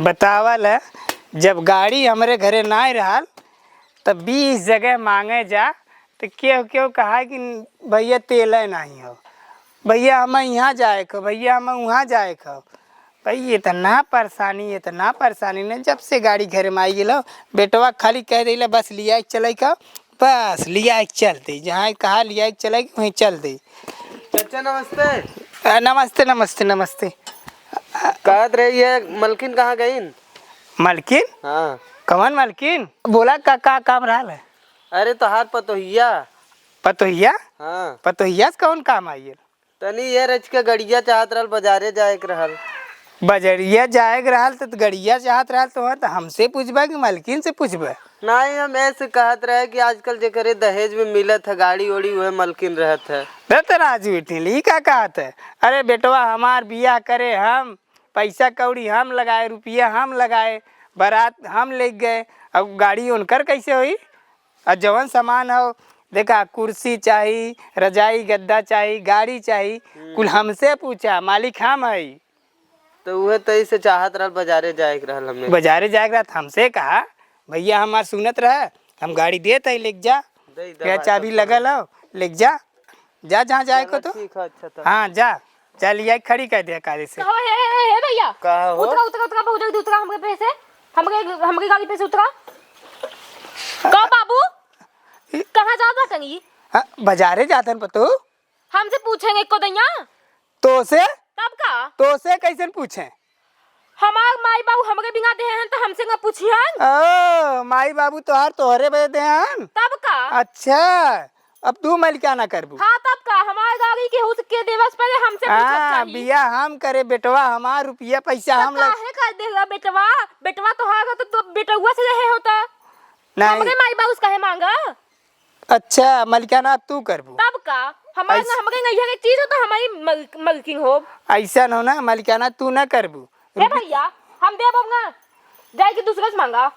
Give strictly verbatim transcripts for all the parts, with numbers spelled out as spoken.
बतावल है, जब गाड़ी हमरे घरे नाहीं रहल, त बीस जगह माँगे जा, त केहू केहू कहा कि भइया तेलै नाहीं हौ, भइया हमें इहाँ जाएक हौ, भइया हमें उहाँ जाएक हौ। भाई, इतना परेशानी, इतना परेशानी न, जब से गाड़ी घरे में आइ गेलौ, बेटवा खाली कह देला, "बस लियाइ के चलै का, बस लियाइ के चल दे, जहाँ कहा लियाइ के चलै के, वहीं चल दे।" चाचा, नमस्ते। अ, नमस्ते, नमस्ते, नमस्ते। कहत रही है, मलकिन कहाँ गइन? मलकिन? हाँ। कवन मलकिन? बोला, का, का काम रहल है? अरे, तोहार पतोहिया। पतोहिया? हाँ। पतोहिया से कवन काम आइल? तनी ये रच के गड़िया चाहत रहल, बजारे जाएक रहल। बजरिया जाएक रहल त गड़िया चाहत रहल, तो, तो हमसे पूछबा कि मलकिन से पूछबा? नाहीं, हम ऐसे कहत रहे कि आजकल जेकरे दहेज में मिलत है गाड़ी ओड़ी, उहे मलकिन रहत है। दे तो राजू इठिल, ई का कहत है? अरे बेटवा, हमार बियाह करे हम, पैसा कौड़ी हम लगाए, रुपया हम लगाए, बारात हम लेके गए, अब गाड़ी उनकर कैसे होई? आ जवन सामान हौ, देखा, कुर्सी चाही, रजाई गद्दा चाही, गाड़ी चाही, हम्म। कुल हमसे पूछा, मालिक हम हई। तो उहे तई से चाहत रहल, बजारे जाएक रहल हमें। बजारे जाएक रहल, हमसे कहा, "भइया हमार सुनत रहा, हम गाड़ी देत हई, लेके जा।" दे, दे या भाई, चाबी सब लगल हौ, लेके जा, जा जहाँ जाएक हो चलो, तो। ठीक है, अच्छा, तब। हाँ, जा, जा लिया, खड़ी कर दे काले से। कहो, हे, हे, हे, हे भइया। का हो? उतरा, उतरा, उतरा, बहुत जल्दी उतरा हमरे पे से। हमरे, हमरे गाड़ी पे से उतरा। का बाबू? ई कहाँ जात बाटन ई? हाँ, बजारे जातन पतोहू। हमसे पूछेंगे को दैया? तोसे? तब का? तोसे कैसन पूछे? हमार माई बाबू हमरे बिना देहे हैं तो हमसे ना पूछिहन। ओ, माई बाबू तोहार तोहरे बदे देहे हैं? तब का? अच्छा, अब तू मलिकाना करबू? हाँ, तब का? हमार गाड़ी के हुस के देवस पहले हमसे पूछत हाँ, चाही। बियाह हम करे बेटवा, हमार रुपया पैसा तो हम लग काहे कर देला बेटवा? बेटवा तोहार हो तो, तो बेटउआ से रहे होता। नहीं। हमरे माई बाबू से काहे मांगा? अच्छा, मलिकाना अब तू करबू? तब का? हमार ऐस- ना, हमरे नैहर के चीज हो तो हमारी मल-, मलकिन हो। ऐसन हो ना, मलिकाना तू ना करबू। ए रुपी- भइया, हम देब ना, जाए के दूसरे से मांगा।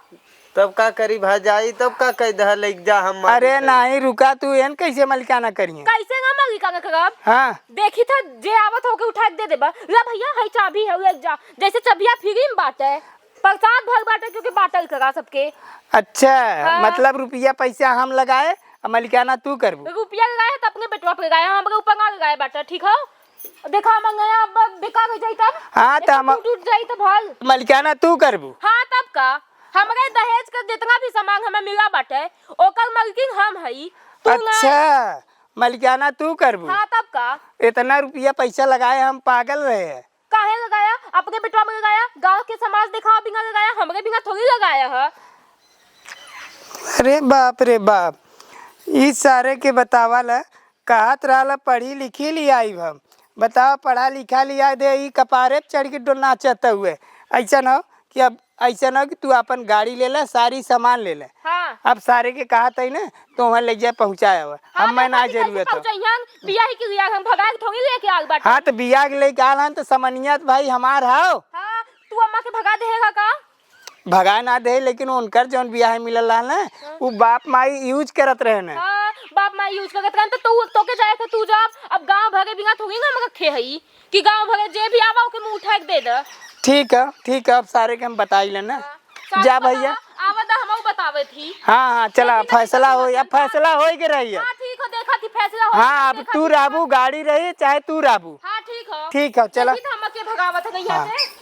तब का करी भौजाई, तब का कह दह, "लेके जा, हम मालिक अरे हई।" नहीं, रुका तू, एन कैसे मलिकाना करिए? कैसे ना मलिकाना करब? हाँ। देखी था, जे आवत हो के उठा के दे देबा। ला भइया, हई चाबी है, लेके जा। जैसे चबिया फ्री में बाटे। प्रसाद भर बाटे क्योंकि बाटल करा सबके। अच्छा, हाँ। मतलब रुपया पैसा हम लगाए, आ मलिकाना तू करबू? रुपया लगाए है तो अपने बेटवा पे लगाए, हमरे ऊपर ना लगाए बाटे, ठीक हो? देखा मंगया अब बेकार हो जाई तब। हाँ, तो देखा हम टूट, टूट जाई तो भल। मलिकाना तू करबू? हाँ, तब का? हमरे दहेज का जितना भी सामान हमें मिला बाटे, ओकर मलकिन हम हई, तू ना। अच्छा, मलिकाना तू करबू? हाँ, तब का? इतना रुपया पैसा लगाए हम पागल रहे हैं। काहे लगाया? अपने बेटवा में लगाया, गाँव के समाज देखावा बिना लगाया, हमरे बिना थोड़ी लगाया है। अरे बाप रे बाप, ई सारे के बतावा ला, कहत रहला पढ़ी लिखी लियाई हम, बतावा पढ़ा लिखा लिया दे, ई कपारे पे चढ़ के डो-, नाचत हुए। ऐसा ना हो कि अब ऐसा ना हो कि तू अपन गाड़ी ले ले, सारी सामान ले ले। हाँ। अब सारे के कहत हई ना, तो वहाँ ले जाए पहुँचाए आवा। हाँ, हम मैं ना जरूरत हो। पहुँचइहन, बियाह के लिए हम भगा के थोड़ी लेके आल बाटे। हाँ, तो बियाह के लेके आल हन, तो समनिया तो भाई हमार हाव। हाँ, तू अम्मा के भगा देहेगा का? भगा ना दे, लेकिन उनकर जौन बियाह मिलल रहा ना, हाँ। उ बाप माई use करत रहे ना। हाँ, बाप माई use करत रहे, तो तू, तोके जाए के तू जा, अब गाँव भरे बिना थोड़ी ना हम रखे हई। कि गाँव भरे जे भी आवा, ओके मुँह उठा के दे दे। ठीक है, ठीक है, अब सारे के हम बताई लेना। हाँ, सारे जा बतावा, भैया। आवा दा, हमहू बतावे थी। हाँ, हाँ, चला, लेकिन अभी फैसला तक होई, अब फैसला होई के रही है। हाँ, ठीक हो, देखा थी, फैसला होई, हाँ, अब देखा तू थी, रहबू, हाँ। गाड़ी रही, चाहे तू रहबू। हाँ, ठीक हो। ठीक है, चला। देखी तो हम के भगावत है यहाँ हाँ। से।